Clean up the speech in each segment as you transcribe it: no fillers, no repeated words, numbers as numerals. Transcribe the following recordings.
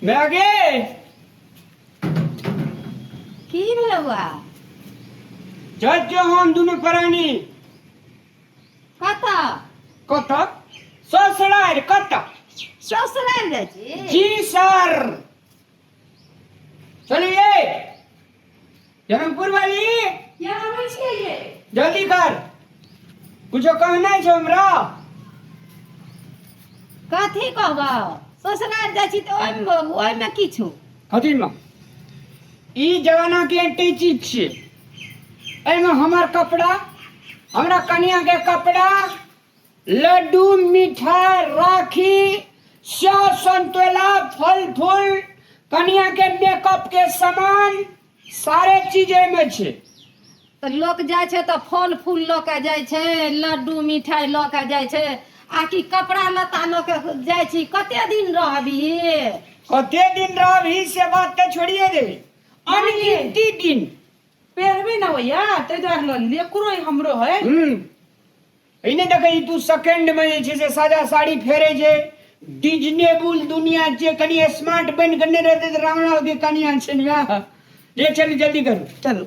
मैं गे। की भेलै बौआ? जाइ छियौ हम दुनू प्राणी। कतऽ? कतऽ? ससुरारि। कतऽ? ससुरारि जाइ छी? जी सर। चलिए जनकपुर वाली। यहाँ आबै छियै ये। जल्दी कर, कुछो कहना छै हमरा। कथी कहबौ? ससुरारि जाइ छी तऽ ओहिमे ओहिमे किछु कथी मे? ई जमाना के अटैची छियै। एहिमे हमर कपड़ा, हमरा कनिया के कपड़ा, लड्डू, मिठाई, राखी, सेव संतोला, फल फूल, कनिया के मेकअप के सामान, सारे चीज एहिमे छै। तऽ लोक जाइ छै तऽ फल फूल लऽ कऽ जाइ छै, लड्डू मिठाइ लऽ कऽ जाइ छै, आ कि कपड़ा लत्ता लऽ कऽ जाइ छी? कते दिन रहबही? कते दिन रहबही से बात तऽ छोड़िए दे, अनगिनती दिन। पेरबे ना भैया, ताहि दुआरे लऽ लेलियै। एकरो है, हमरो है। ई नहि देखै छी तू, सेकेंड मे जे छै से सादा साड़ी फेरे छै। डिजनेबुल दुनिया छै। कनि स्मार्ट बनि कऽ नहि रहतै तऽ रामलाल के कनिया छै ने वएह। ले चलू, जल्दी करू। चलू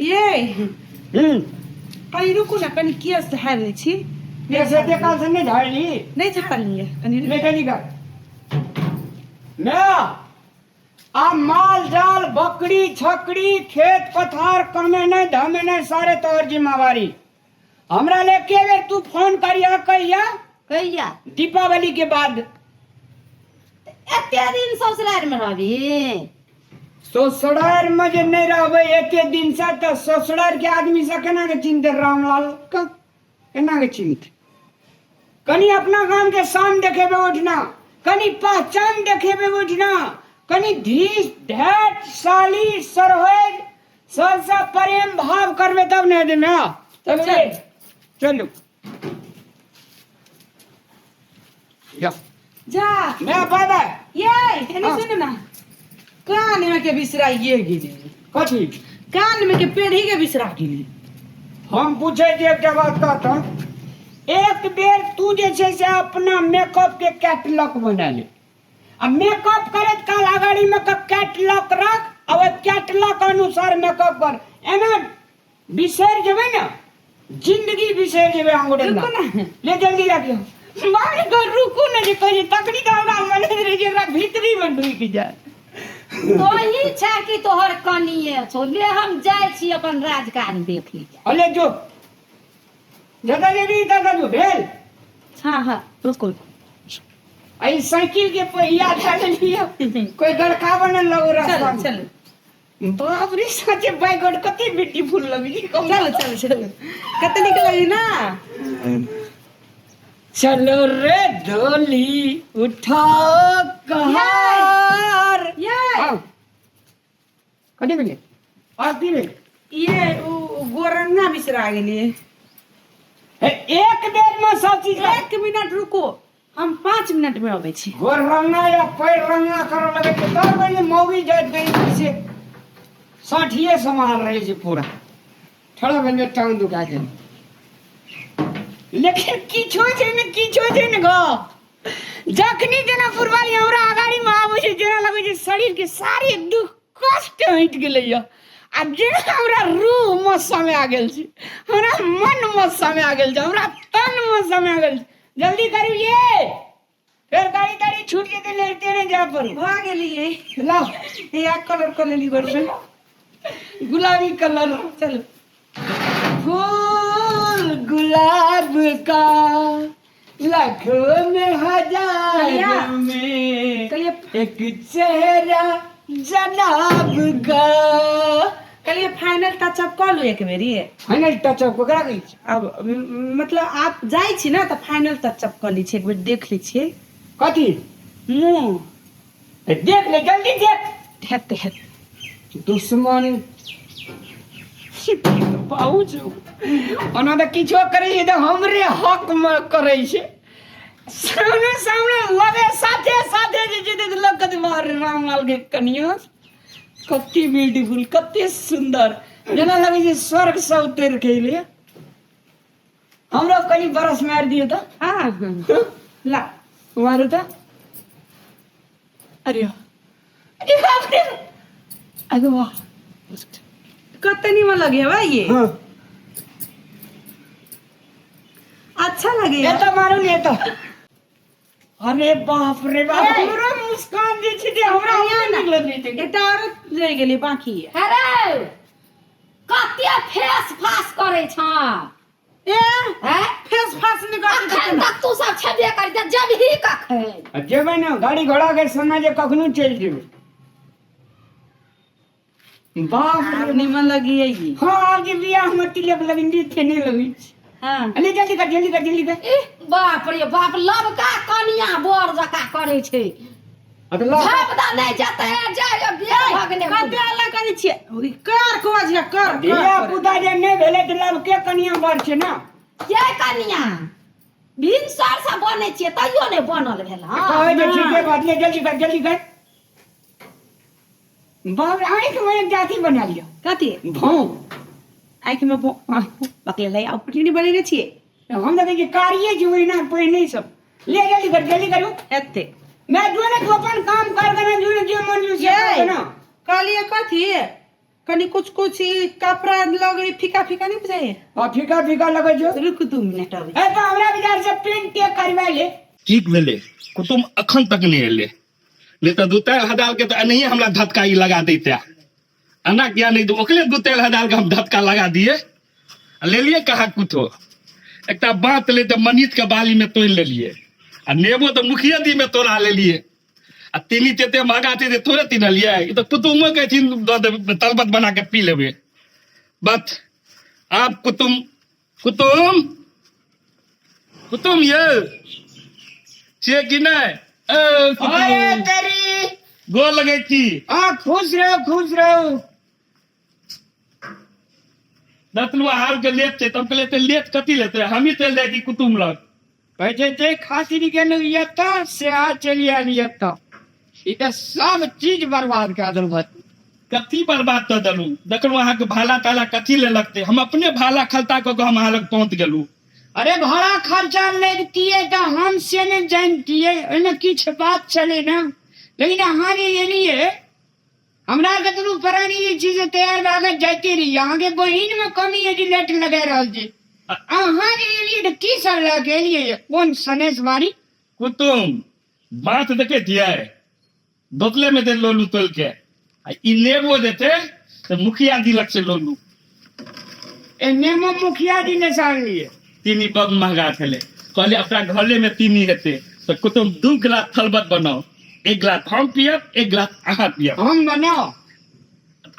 ये। कनि रुकू ने, कनि केस झाड़ि लै छी। केस एते काल से नहि झाड़ली? नहि झाड़लियै कनि। ले जल्दी कर ना। आ माल जाल, बकरी छकरी, खेत पथार, कमेनाइ धमेनाइ सारे तोहर जिम्मेवारी। हमरा ले के बेर तू फोन करिया? कहिया? कहिया? दीपावली के बाद। एते दिन ससुरारि मे रहबही? ससुरारि में जे नहीं रहबै एते दिन से तऽ ससुरारि के आदमी से केना के चिन्हते रामलाल के? केना के चिन्हते? कनि अपना गाम के शान देखेबै ओहिठिना, कनि पहचान देखेबै ओहिठिना, कनि धीस ढेट साली सरहोज सबसँ प्रेम भाव करबै तब ने हेतै ने। चलू रे, चलू जा। जा। मैं बाय बाय। ये एने। हाँ। सुन ना, कान में के बिसराइए गेली। कथी? कान में के पेढ़ी के बिसरा गेली। हम पूछे जे एकटा बात कहता, एक बेर तू जे छै से अपना मेकअप के कैटलॉग बना ले आ मेकअप करैत काल अगाड़ी में के कैटलॉग रख आ ओहि कैटलॉग अनुसार मेकअप कर। एना बिसरि जेबै ने, जिंदगी बिसरि जेबै अहाँ गोटे। रुकू ने। ले जल्दी राखियौ मारि कऽ। रुकू ने जे कहै छै तखनी तऽ हमरा मन होइत रहै छै एकरा भीतरी मे ढुकि जाय। तोही छै कि तोहर कनिए छौ? ले, हम जाइ छी अपन राजकाज देखी। अले जो, जतऽ जेबी ततऽ जो। भेल? हाँ हाँ, रुकू। एहि साइकिल के पहिया चललियै, कोई गड़का बनल लगो रास्ता चलू में। चलू। बाप रे, साचे बाय गॉड, कते ब्यूटीफुल लगै छै। चलू चलू चलू, कते नीक लगी ना। चलो रे डोली उठाओ कहार। ये। हाँ। कथी भेलै? आर की भेलै? ये उ गोरंगा बिसरा गेलियै। हे, एक बेर में सब चीज। एक मिनट रुको, हम 5 मिनट में अबै छी। गोर रंगा या पैर रंगा करऽ लगै छै तब पहिले मौगी जाइत गई से साठिए सम्हार रहै छै पूरा। ठड़ा भेल टांग दुखा गेल। लेकिन किछो छै ने, किछो छै ने गप, जखनी जेना पुरवाली हमरा अगाड़ीमे आबै छै, जेना लगै छै शरीरके सारे दुख कष्ट हटि गेलैया आ जेना हमरा रूहमे समा गेल छै, हमरा मनमे समा गेल छै, हमरा तनमे समा गेल छै। जल्दी करू ये, फेर गाड़ी ताड़ी छूट जेतै, लेटे नहि जाय पड़ू। भऽ गेलियै। लाउ। या कलर कऽ लेली गोरमे। गुलाबी कलर। चलू। फूल गुलाब का लाखों में हजार कलिया। में कहलिए एक चेहरा जनाब का। कहलिए फाइनल टचअप कऽ लू एक बेरी। फाइनल टचअप ककरा कहै छै? अब मतलब आप जाइ छी ने तऽ फाइनल टचअप कऽ लै छी, एक बेर देख लै छियै। कथी? मुँह। ए, देख ले, जल्दी देख। हेतै हेतै। दुश्मन पहुँच ओना तऽ किछो करै छै तऽ हमरे हकमे करै छै। सामने सामने लगे साथे साथे जे छै तऽ लोक कहतै, बाह रे रामलाल के कनिया, कते ब्यूटीफुल, कते सुंदर, जेना लगै छै स्वर्ग से उतरि के एलै। हमरो कनि बरस मारि दियौ तऽ। हाँ ला। मारू तऽ। अरे अरे बाप रे, अरे वाह। कते निमन लगे है ये। हाँ। अच्छा लगे। ये तो मारू ने तो, अरे बाप रे बाप, हमरा मुस्कान जे छै जे हमरा अपने नीक लगै छै। एकटा और रहि गेलै, बाकी है। अरे कते फेस फास करै छ? ए। हैं? फेस फास नहि करतै तऽ अखन केना? तक तू सब छेबे करी तऽ जबही कखन? आ जेबै ने, गाड़ी घोड़ा के समय जे कखनो चलि जेबै, बाप आब रे। निमन लगी है ये। हाँ, आब जे बियाह मे तिलक लगन थे नहि लगै छै। अरे जल्दी कर, जल्दी कर, जल्दी कर। इह बाप रे बाप, लबका कनिया बर जकाँ करै छै। आ तऽ लऽ। झापदा नहि जेतै, जाय बियाह भऽ गेलै। कते हल्ला करै छियै? ई कर कोज कर। धिया पुता जे नहि भेलै तऽ लबके कनिया बर छै ने। के कनिया भिनसर से बनै छियै तैयो नहि बनल भेल, हँ? कहै जे ठीके बात ले, जल्दी कर, जल्दी कर। बाप रे, आँखि मे एक जाति बना लिअ। कथी? भौं। आँखि मे बकले लै आब पटनी बनेने छियै। हम देखै छियै कारिये छै ओहिना पहिने सब। ले जल्दी कर, जल्दी करू। एते मैं जो ने तू अपन काम कर के ना, जो ने जे मन जो से ये कर ना। कहलियै कथी, कनि कुछ कुछ ई कपड़ा लगे फीका फीका नहि बुझाइए? आ फीका फीका लगै छौ। रुक, 2 मिनट अबै। ए तऽ हमरा विचार से पेंट के करवा ले। ठीक भेलै, कुटुम अखन तक नहि एलै, नहि तऽ 2-3 हजार के तऽ एनाहिए हमरा धतका ई लगा दैते। एना किया नहि ओकरे 2-3 हजार के हम धतका लगा दिए। आ लेलिए कहाँ कुछो? एकटा बात ले तऽ मनीष के बाली में तोड़ि लेलिए आ नेबो तऽ मुखिया जी में तोड़ा लेलिए आ तीनी तेते महगा छै जे थोड़े तीनलिए। ई तऽ कुटुमो के थिन दऽ देबै, तलबत बना के पी लेबै बस। आब कुटुम, कुटुम, कुटुम ये छियै कि नहि? ए अरे कुटुम। तेरी। गोर लगै छी। आ खुश रहो, खुश रहो। दतलुआ हाल के लेट छै तऽ हम कहलियै एते लेट कथी लेतै, हमही चलि जाइ छी कुटुम लग। कहै छै जे खातिर गेलहुँ एतऽ से आ चलि आयल एतऽ, ई तऽ सब चीज बर्बाद कए देलक। कथी बर्बाद कऽ देलहुँ? देखलहुँ अहाँके भाला ताला कथी ले लगतै, हम अपने भाला खलता कऽ कऽ हम अहाँ लग पहुँच गेलहुँ। अरे भाड़ा खर्चा लगितियै तऽ हम से नहि जानतियै, ओहिमे किछु बात छलै ने, लेकिन अहाँ जे एलियै हमरा आरके दुनू प्राणी जे छै से तैयार भए कऽ जाइते रहियै। अहाँके बहिनमे कमी यदि लेट लगा रहल छै, अहाँ जे एलियै तऽ की सब लए कऽ एलियै, कोन सनेश बारी? कुटुम, बात देखै छियै, दोतले मे दे लोलू तोल के आ ई नेबो देते तऽ मुखिया जी लग से लोलू। ए नेमो मुखिया जी ने सानलियै? तीनी बड़ महगा छलै, कहलियै अपना घरे मे तीनी हेतै। तऽ कुटुम, 2 गिलास थलबत बनाउ, 1 गिलास हम पियब, 1 गिलास अहाँ पियब। हम बनाउ?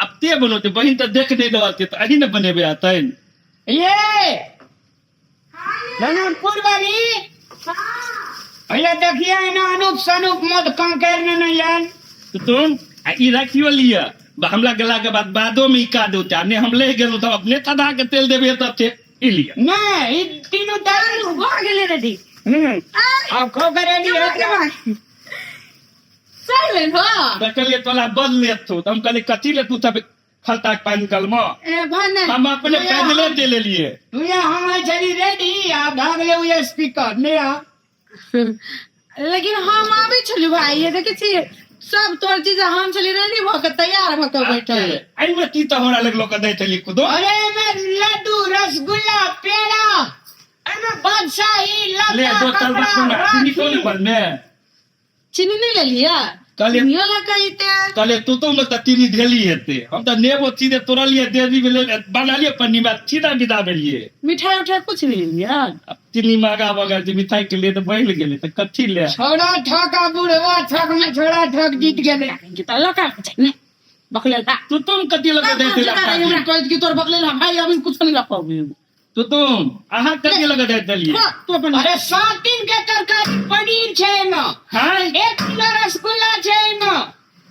आब ते बनौते, बहिन तऽ देख नहि रहल छै, तऽ अहीं ने बनेबै अतन। ये जनकपुर वाली भैया, देखिए ना अनूप सनूप मध कंकर ने नहीं आयल। कुटुम, आ ई राखियो लिअ, हमरा गेला के बाद बादो मे ई काज होतै आ नहि हम ले गेलहुँ तऽ अपने चढ़ा के तेल देबै तब ते ई लिअ। नहीं, ई तीनों दारू भऽ गेलै रेडी। आब खो कर रेडी हो गया। सही भेल हो। देखलियै तोरा बड़ लेट छौ तऽ हम कहलियै कथी ले तू सब खलता के पानि कलमो। ए भने। हम अपने पैदले चलि एलियै। तू यहाँ हम चली रेडी आ भाग ले वो स्पीकर नहीं आ। लेकिन हम आबै छलियै भाई, ये देखै छियै सब तोर चीज, हम छलियै रेडी भऽ के, तैयार भऽ के बैठल। एहिमे की तऽ हमरा लग लोक दै छलियै कुदो? अरे में लड्डू, रसगुल्ला, पेड़ा, एमे बादशाही ले लता दो तल कपड़ा बचना चीनी तो राखी। नहीं बनने। चीनी नहि लेलियै? कहलियै। चीनियो लऽ के अइते। कहलियै तू तो तऽ चीनी धेली हेतै, हम तऽ नेबो सीधे तोड़लियै, देरी भेलै, बनलियै पन्नी में सीधा विदा भेलियै। मिठाई उठाई कुछ नहि लेलियै? आब चीनी महगा भऽ गेल छै, मिठाई के लिए तऽ बढ़ि गेलै, तऽ कथी ले? छोड़ा ठक आ बुढ़वा ठक में छोड़ा ठक जीत गेलै। तऽ लऽ के आबै छै ने बकलेल। तू तुम कथी लऽ के दै छलै? हमरा कहैत कि तोर बकलेल भाई अभी कुछ नहीं लऽ पाबी। तू तुम अहाँ कथी लऽ के दै छलियै? तू अपन। अरे 7 दिन के तरकारी पनीर छै एमे। हाँ। 1 किलो रसगुल्ला छै एमे,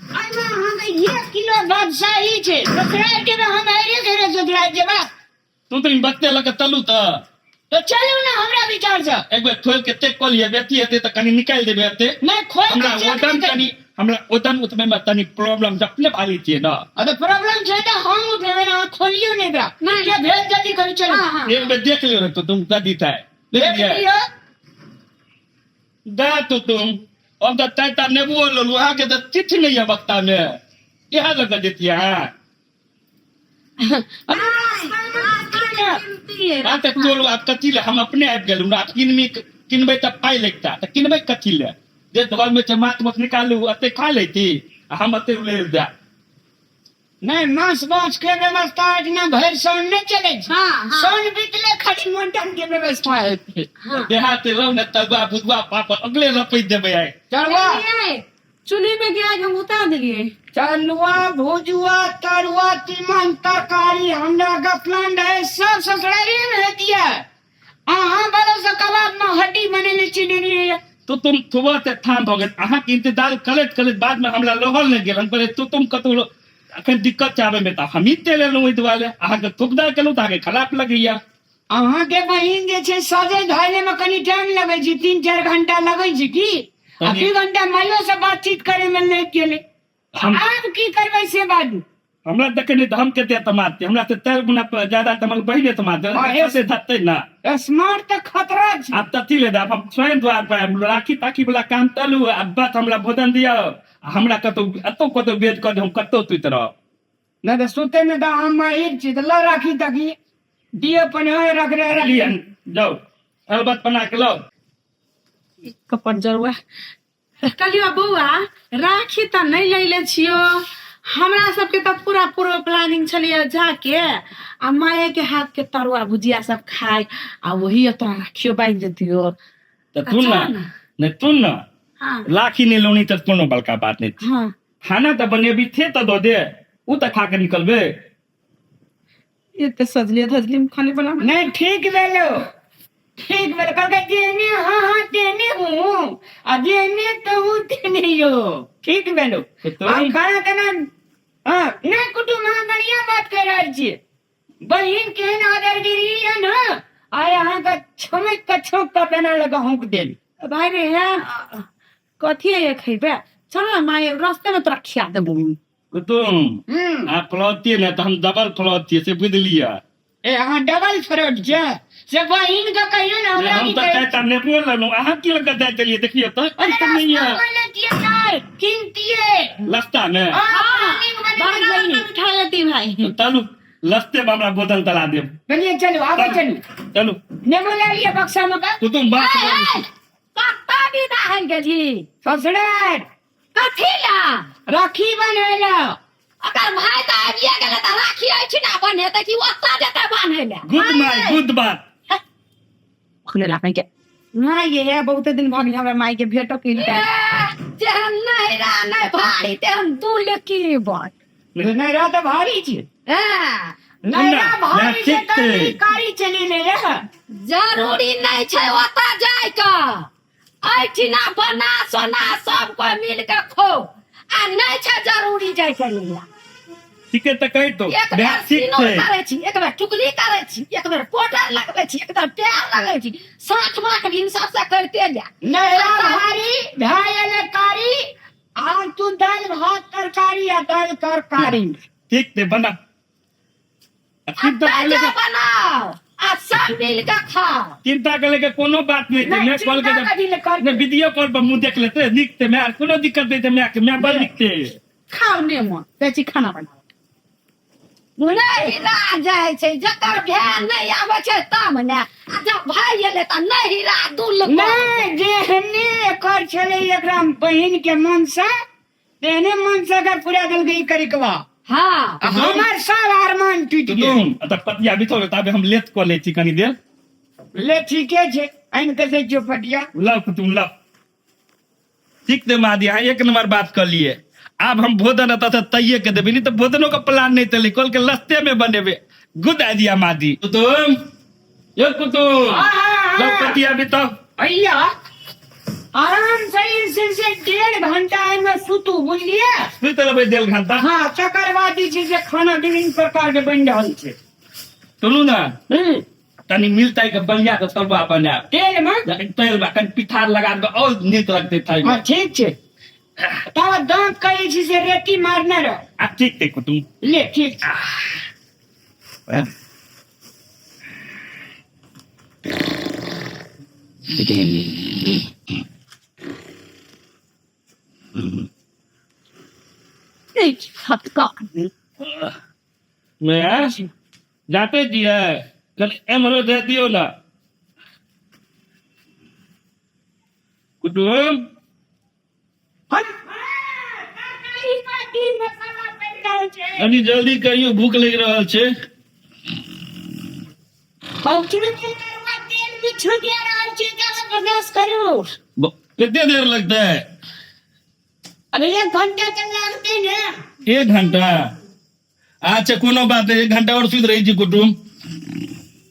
एहिमे अहाँके 1 किलो बादशाही छै। ससुराल के हम आइरे करे ससुराल जेबा। तू तो बत्ते लऽ के चलू तऽ। तो चलू ने हमरा विचार से। एक बेर खोलि के चेक कऽ लिअ, बेसी हेतै तऽ कनि निकालि देबै एते। नहि, खोल हमरा के चेक ओदन नहि कनि हमरा ओदन उठबै मे तनि प्रॉब्लम छै, अपने भारी छियै ने। अरे प्रॉब्लम छै तऽ हम उठेबै ने, अहाँ खोलियौ ने एकरा। नहि। के भेल, जल्दी करू, चलू। हाँ हाँ। एक बेर देख लियौ ने, तो तुम कथी था देख देख लिअ। लियौ। दा तो तुम हम तऽ तैता नेबुओ लेलहुँ, अहाँके तऽ चिट्ठी नहि यऽ बक्तामे, इएह लऽ कऽ जैतियै अहाँ? आ तऽ चलू आब कथी लए हम अपने आबि गेलहुँ। आब किनबी किनबै तऽ पाइ लगता, तऽ किनबै कथी लए? जे घरमे छै माछ माछ निकालू, एते खा लैती आ हम एते ले जायब। नहि, मांस माछ के व्यवस्था एहिठिना भरि साउन नहि चलै छै। हाँ। साउन बीतले खाली मटन के व्यवस्था हेतै। देहात रहू ने, तरुआ भुजुआ पापड़ अगले रपैत देबै आइ। चलुआ चूल्ही में गैस हम उतार देलिए। चलुआ भुजुआ तरुआ तीमन तरकारी हमरा गपलान रहे सब ससुरारी में हेतिए। अहाँ बड़ा से कबाब में हड्डी बनेने छी नेने। तो तुम सुबह से ठाम भऽ गेल अहाँके इंतजार करैत करैत, बादमे हमरा रहल नहि गेल। हम कहलियै तो तुम कतहु अखन दिक्कत छै आबैमे, तऽ हमही चलि एलहुँ। ओहि दुआरे अहाँके सुविधा केलहुँ तऽ अहाँके खराब लगैया। अहाँके बहिन जे छै सजे धरे में कनि टाइम लगै छै, 3-4 घंटा लगै छै की आ 2 घंटा माइयो से बातचीत करे में लागि गेलै। हम आब की करबै से बाजू। हमरा देखै नहि तऽ हम कते तऽ मारतै हमरा तऽ 4 गुना ज्यादा तऽ हमर बहिने तऽ मारतै। हाँ, से धरतै ना। स्मार्ट तऽ खतरा छै। आब तथी ले आब हम स्वयं द्वार पर आयब, राखी ताखी वाला काम तलू आ बस हमरा भोजन दिअ आ हमरा कतौ एतौ कतौ बेच कऽ हम कतौ सुति रहब। नहि तऽ सुते में तऽ हम माहिर छी, तऽ ल राखी ताखी दिअ अपन रख रहे रख। लिअ जाउ अलबत बना के लाउ। कपड़ जरुआ कहलियो बौआ राखी तऽ नहि लैले छियो। हमरा सबके तऽ पूरा पूरा प्लानिंग छलियै जाके आ माये के हाथ के तरुआ भुजिया सब खाय आ वही तोरा राखियो बांधि देतियो। तऽ तू ना नहि तू ना। हाँ। राखी नहि लौनी तऽ कोनो बड़का बात नहि। हाँ। खाना तऽ बनेबी थे तऽ दऽ दे, ओ तऽ खा के निकलबे। एते सजलिए धजलिए खाने बना। नहीं ठीक भेलो, ठीक भेलो। कहलकै जेने हाँ हाँ तेने हूँ आ जेने तो तेने यो, ठीक भेलो। तो हम खाना ताना हाँ नहीं कुटुम, हाँ बढ़िया बात कह रहल छियै। बहिन केहन आदरगिरी है ना, आय अहाँ के छमक के छौंक के बना लगा हुक देल। भाई रे है कथी है खेबे, चल ना माय रास्ते में तोरा खिया देबो। कुटुम आ फलौती ने तऽ हम डबल फलौती से बुझलियै। ए अहाँ डबल फ्रॉड छै से बहिन के कहियो ने हमरा हम की तऽ कहै चारि टा नेबो लेलहुँ, अहाँ की लऽ कऽ दए देलियै? देखियौ तऽ अरे तऽ नहि रास्ता यऽ में लेतियै नहि, किनतियै। लस्ता मे हाँ, प्लानिंग बनेने छलियै। मिठाई लेती भाई। तऽ चलू लस्ते में हमरा बोतल तला देब। चलिए चलू आबे चलू। चलू। नेबो ले लिअ बक्सा में का। कुटुम बात कत्ता विदा होइ गेली? ससुरार। कथी ला? राखी बनेला। अगर भाई तऽ आबिये गेलै तऽ राखी एहिठिना बन्हेतै कि ओतऽ जेतै बान्है लए? गुड my good बात। खुले लाखै के माय ये है बहुते दिन भऽ गेल हमरा माय के भेटो केलकै। जेहन नहिरा नहि भारी तेहन दूल की बात। नैरा तऽ भारी छै। हँ। नैरा भारी छै ठीक तऽ छै। ई कारी चलि ले रे। जरूरी नहि छै ओतऽ जाइके, एहिठिना बना सोना सब कोइ मिल के खो आ नहि छै जरूरी जाइके नैरा। ठीके तऽ कहि दो। एक बेर ठीक सिनूर छै। करै छी, एक बेर टुकली करै छी, एक बेर पाउडर लगबै छी, एक बेर पैर लगै छी, साँठ माख दिन सबसे करिते जा। नैरा भारी भाय एले कारी आ तू दालि भात तरकारी आ दालि तरकारी। ठीक छै बना। चिंता आ करे के बनाओ आ सब मिल के खाओ। चिंता करे के कोनो बात नहीं छै। नहीं, मैं कॉल के चिंता कथी ले करतै? नहीं, वीडियो कॉल पर मुंह देख लेते नीक ते, मैं कोनो दिक्कत नहीं छै, मैं के मैं बड़ नीक छै। खाओ नेमो चाची खाना बनाओ। नहि हीरा जाइ छै जकर भाय नहि आबै छै तब ने, आ जब भाय एलै तऽ नहि हीरा दुल। नहि जेहने एकर छलै एकरा बहिन के मनसा तेहने मनसा के पूरा देलकै ई करिकवा। हाँ। आ हमर सब अरमान टूटि गेल। तुम तऽ पतिया बिछौ ताबे हम लेट कऽ लै छी कनी देर। ले ठीके छै, आनि के दै छियौ पटिया। लव कुटुम लव। ठीक छै मादी, अहाँ एक नंबर बात कऽ लिए। आब हम भोजन एतऽ से तैये के देबै, नहीं तऽ भोजनो के प्लान नहीं चले, कल के लस्ते में बनेबे। गुड आइडिया मादी। कुटुम यो कुटुम हाँ, लव पतिया बिताओ। भैया आराम से ई से 1.5 घंटा एहिमे सुतू बुझलियै। सुति रहबै 1.5 घंटा। हाँ, तकर बाद जे छै से खाना विभिन्न प्रकार के बनि रहल छै। सुनू ने तनी मिलतै के बढ़िया के तरुआ बनायब। तेल में? तेल में कनि पिठार लगा देबै और नीक लगतै खाय में। हाँ ठीक छै। तब दाँत कहै छी से रेती मारने रह। आ ठीक छै कुटुम। ले ठीक छै। मैं जाते छियै कनि एम्हरो दे दियौ ने कुटुम। कनि जल्दी करियौ, भूख लागि रहल छै। कते देर लगतै? अरे 1 घंटा तऽ लागतै ने। 1 घंटा? अच्छा कोनो बात नहीं, 1 घंटा और सुति रही छी कुटुम।